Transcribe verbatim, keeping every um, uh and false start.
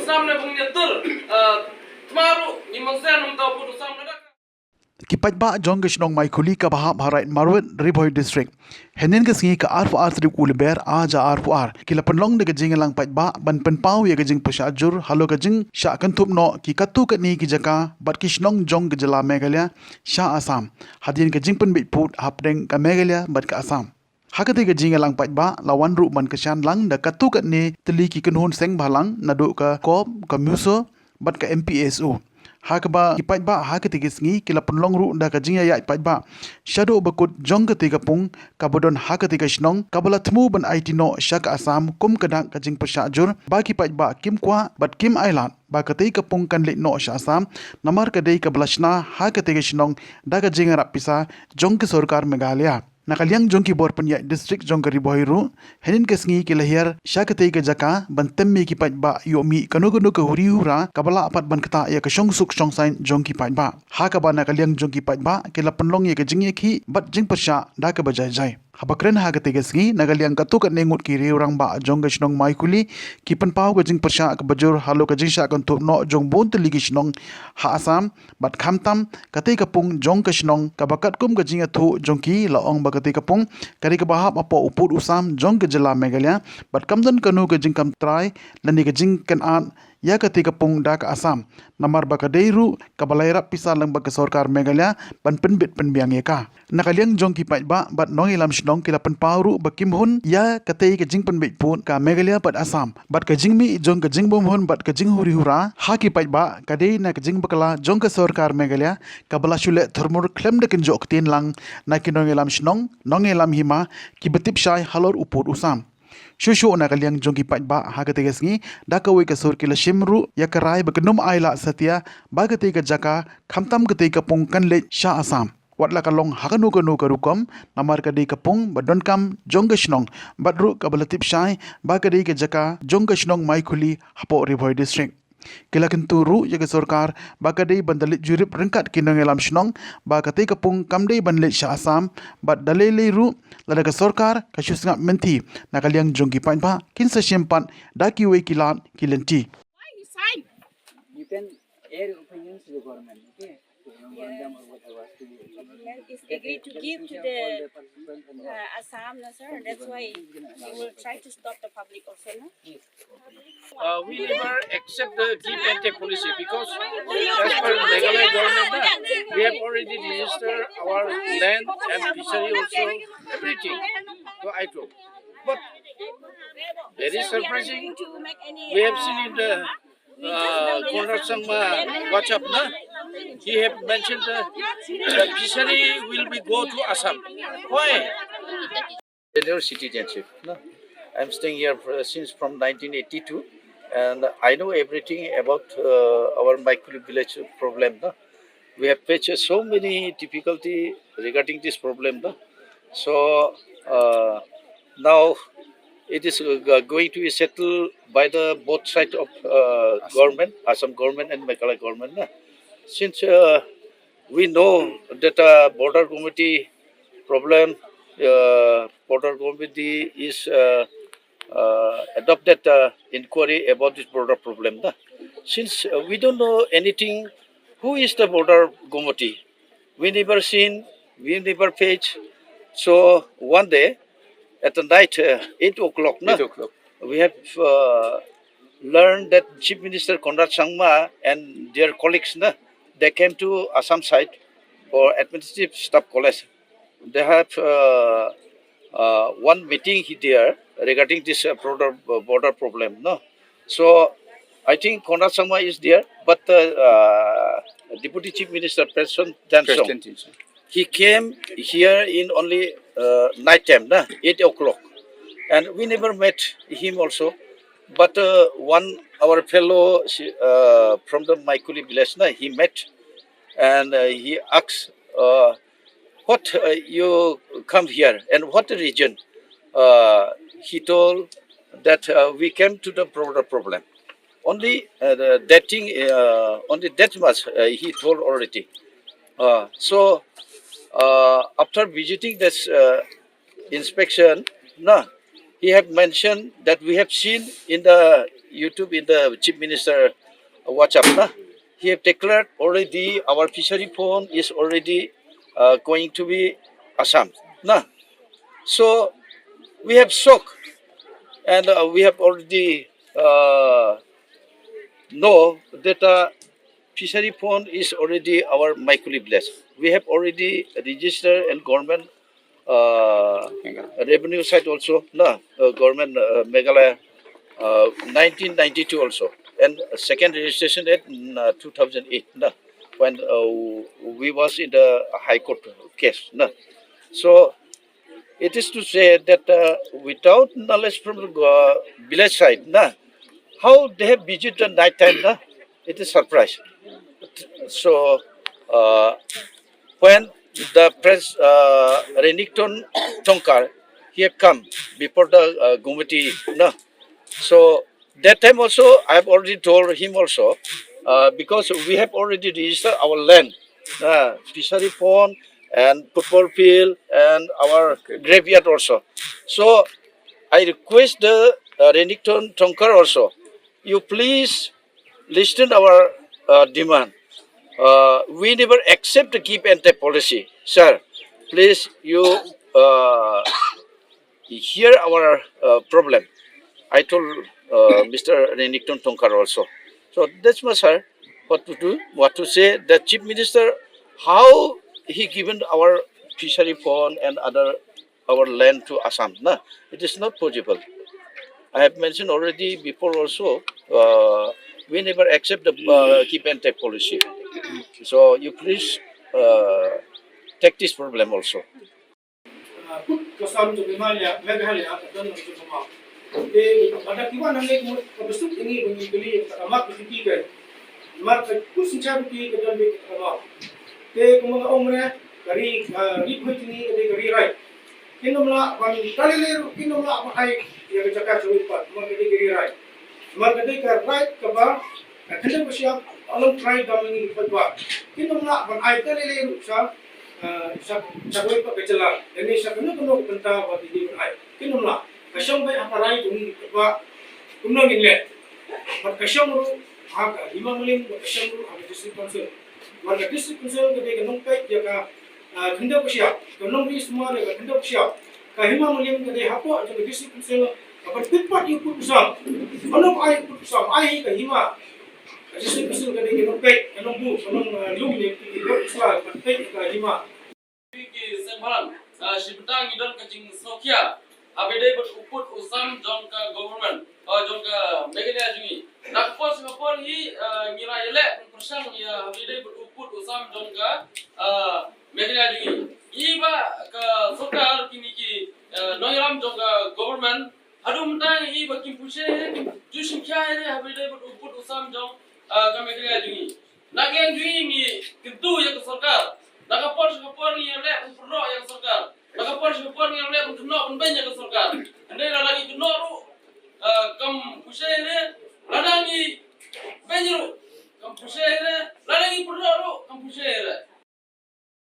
Sam ne bung nyetur, eh, tmaru, ni mangsen nam tau putu sam ne dak. Ki paidbah jong ka shnong Maikhuli kaba hap ha Raid Marwet, Ri Bhoi District. Hynnin ka sngi ka arphew ar tarik u Lber ar hajar arphew ar. Ki la pynlong da ka jingïalang paidbah ban pynpaw ïa ka jingpyrshah jur halor ka jingshah kynthup noh ki katto katne ki jaka bad ki shnong jong ka jylla Meghalaya sha Assam. Hadien ka jingpynbeit pud hapdeng ka Meghalaya bad ka Assam. Ha katei ka jingïalang paidbah la wan ruh ban kyrshan lang da katto katne tylli ki kynhun seng bhalang naduh ka COB, ka MISO bad ka MPSU. Ha kaba ki paidbah ha katei ka sngi ki la pynlong ruh da ka jingïaid paidbah shaduh ba kut jong katei ka pung kaba don ha katei ka shnong kaba la thmu ban aiti noh sha ka Assam kum ka dak ka jingpyrshah jur ba ki paidbah kim kwah bad kim ailad ba katei ka pung kan leit noh sha Assam namar ka dei kaba la shna ha katei ka shnong da ka jingïarap pisa jong ka sorkar Meghalaya. Na ka liang jong ki bor pynïaid district jong ka Ri Bhoi ruh, hynnin ka sngi ki la hiar sha katei ka jaka ban tem ïa ki paidbah ïoh mih kano kano ka huri hura kaba lah pat ban ktah ïa ka shongsuk shongsaiñ jong ki paidbah. Ha kaba na ka liang jong ki paidbah ki la pynlong ïa ka jingïakhih bad jingpyrshah da kaba jai jai. Haba kren ha katei ka sngi na ka liang katto katne ngut ki riew rangbah jong ka shnong Maikhuli ki pynpaw ka jingpyrshah kaba jur halor ka jingshah kynthup noh jong bun tylli ki shnong ha Assam bad khamtam katei ka pung jong ka shnong kaba katkum ka jingïathuh jong ki la ong ba katei ka pung ka dei kaba hap hapoh u pud u sam jong ka jylla Meghalaya bad kam don kano ka jingkam trai lane ka jingkynad ïa katei ka pung da ka Assam namar ba ka dei ruh kaba la ïarap pisa lang bad ka sorkar Meghalaya ban pynbit pynbiang ïa ka. Na ka liang jong ki paidbah bad nongïalam shnong ki la pynpaw ruh ba kim hun ïa katei ka jingpynbeit pud ka Meghalaya bad Assam bad ka jingmih jong ka jingbymhun bad ka jinghuri hura ha ki paidbah ka dei na ka jingbakla jong ka sorkar Meghalaya kaba la shu leh thurmur khlem da kynjoh ktien lang na ki nongïalam shnong, nongïalam hima kiba tip shai halor u pud u sam. Shuh shuh na ka liang jong ki paidbah ha katei ka sngi da kawei ka sur ki la shim ruh ïa ka rai ba kan ym ailad satia ba katei ka jaka khamtam katei ka pung kan leit sha Assam. Wat la ka long ha kano kano ka rukom namar ka dei ka pung ba donkam jong ka shnong bad ruh kaba la tip shai ba ka dei ka jaka jong ka shnong Maikhuli hapoh Ri Bhoi District. Ki la kyntu ruh ïa ka sorkar ba ka dei ban da leit jurip ryngkat ki nongïalam shnong ba katei ka pung kam dei ban leit sha Assam bad da lei lei ruh lada ka sorkar ka shu sngap mynthi na ka liang jong ki paidbah kin sa shim pat da kiwei ki lad ki lynti. Why he signed? You can air your opinions to the government, okay? To the memorandum or whatever, to the Government is agreed to give to the, uh, Assam, no, sir. That's why he will try to stop the public also, no? Uh, we never accept the give and take policy because as per Meghalaya government, na, we have already registered our land and fishery also, everything to I T O. But very surprising, we have seen in the, uh, Conrad Sangma WhatsApp, na, he have mentioned the, the fishery will be go to Assam. Why? Senior citizenship, no? I'm staying here for, since from nineteen eighty-two, and I know everything about, uh, our Maikhuli village problem, no? We have faced so many difficulty regarding this problem, no? So, uh, now it is, uh, going to be settled by the both side of, uh, government, Assam government and Meghalaya government, no? Since, uh, we know that, uh, border committee problem, uh, border committee is, uh, uh, adopted, uh, inquiry about this border problem, na? Since, uh, we don't know anything, who is the border committee? We never seen, we never faced. So one day at the night, uh, eight o'clock, na? Eight o'clock. We have, uh, learned that Chief Minister Conrad Sangma and their colleagues, na, they came to Assam side for administrative staff college. They have, uh, uh, one meeting he there regarding this, uh, border, border problem, no? So I think Conrad Sangma is there, but, uh, uh, Deputy Chief Minister Prestone Tynsong, Prestone Tynsong, he came here in only, uh, night time, na, eight o'clock, and we never met him also. But, uh, one our fellow, uh, from the Maikhuli village, na, he met and, uh, he asked, uh, "What, uh, you come here and what the reason?" Uh, he told that, uh, "We came to the border problem." Only, uh, the, that thing, uh, only that much, uh, he told already. Uh, so, uh, after visiting this, uh, inspection, na, He have mentioned that we have seen in the YouTube, in the Chief Minister WhatsApp, na? He have declared already our fishery pond is already uh, going to be Assam, na? So we have shock, and uh, we have already uh, know that uh, fishery pond is already our Maikuli village. We have already registered and government uh, revenue side also, na, uh, government uh, Meghalaya uh, nineteen ninety-two also, and second registration at uh, two thousand eight, na, when uh, we was in the High Court case, na. So it is to say that uh, without knowledge from the uh, village side, na, how they have visit the night time, na, it is surprise. So uh, when the press uh, Renikton Tongkar, he have come before the uh, Gumati, na. So that time also I have already told him also uh, because we have already registered our land, uh, fishery pond and football field and our graveyard also. So I request the uh, Renikton Tongkar also, you please listen our uh, demand. Uh, we never accept the give and take policy, sir. Please, you uh, hear our uh, problem. I told uh, Mister Renikton Tongkar also. So that's my, sir, what to do, what to say. The chief minister, how he given our fishery pond and other our land to Assam. No, it is not possible. I have mentioned already before also, uh, we never accept the uh, give and take policy. So you please uh, take this problem also. Kut ka sam jong Meghalaya, Meghalaya ka don ka jong ka map. Te ka pada ki wan hangne ka bsut ini ka ngi kali ka map ka tiki ka. Map ka kut synchar ki ka don ka map. Te ka map ong ne ka ri, ka ri phui tini ka dei ka ri rai. Kin ym lah ban ka lei lei ruh, kin ym lah ban ai ïa ka jaka sha wei pat, map ka dei ka ri rai. Map ka dei ka rai kaba ka khyndew ka shyiap ka long trai dam ngi pat ba. Kin ym lah ban ai ka lei lei ruh sha ah, sha, sha kawei pat ka jylla, lane sha kano kano ka bynta ba ki dei ban ai. Kin ym lah. Ka shong beit ha ka rai jong ngi ba kumno ngin leh. Bad ka shong ruh ha ka Hima Mylliem, bad ka shong ruh ha ka District Council. Bad ka District Council ka dei ka nongpeit ïa ka, ah, khyndew ka shyiap, ka nongri sumar ïa ka khyndew ka shyiap. Ka Hima Mylliem ka dei hapoh jong ka District Council, ka ban pynpait ïa u pud u sam. Ban ym ai u pud u sam, ai hi ka hima. Ka District Council ka dei ka nongpeit, ka nongbud, ka nong, ah, lum ïa ki, ki briew ki sla, ban peit ïa ka hima. Ki seng bhalang, ah, shi bynta ngi don ka jingsngewkhia haba ïadei bad u pud u sam jong ka government, ah, jong ka Meghalaya jong ngi. Na ka por sha ka por hi, ah, ngi la ïaleh pyrshang ïa haba ïadei bad u pud u sam jong ka, ah, Meghalaya jong ngi. Ngi ba ka sorkar kine ki, ah, nongïalam jong ka government, haduh mynta ngi ba kim pynshai re, kim ju shim khia re haba ïadei bad u pud u sam jong, ah, ka Meghalaya jong ngi. Na ka liang jong ngi ngi kyntu ïa ka sorkar. Na ka por sha ka por ngi ïaleh ban pynroh ïa ka sorkar. Na ka por sha ka por ngi ïaleh ban kynnoh pynbeiñ ïa ka sorkar. Hynrei lada ngi kynnoh ruh, ah, kam pynshai re, lada ngi beiñ ruh kam pynshai re, lada ngi pynroh ruh kam pynshai re.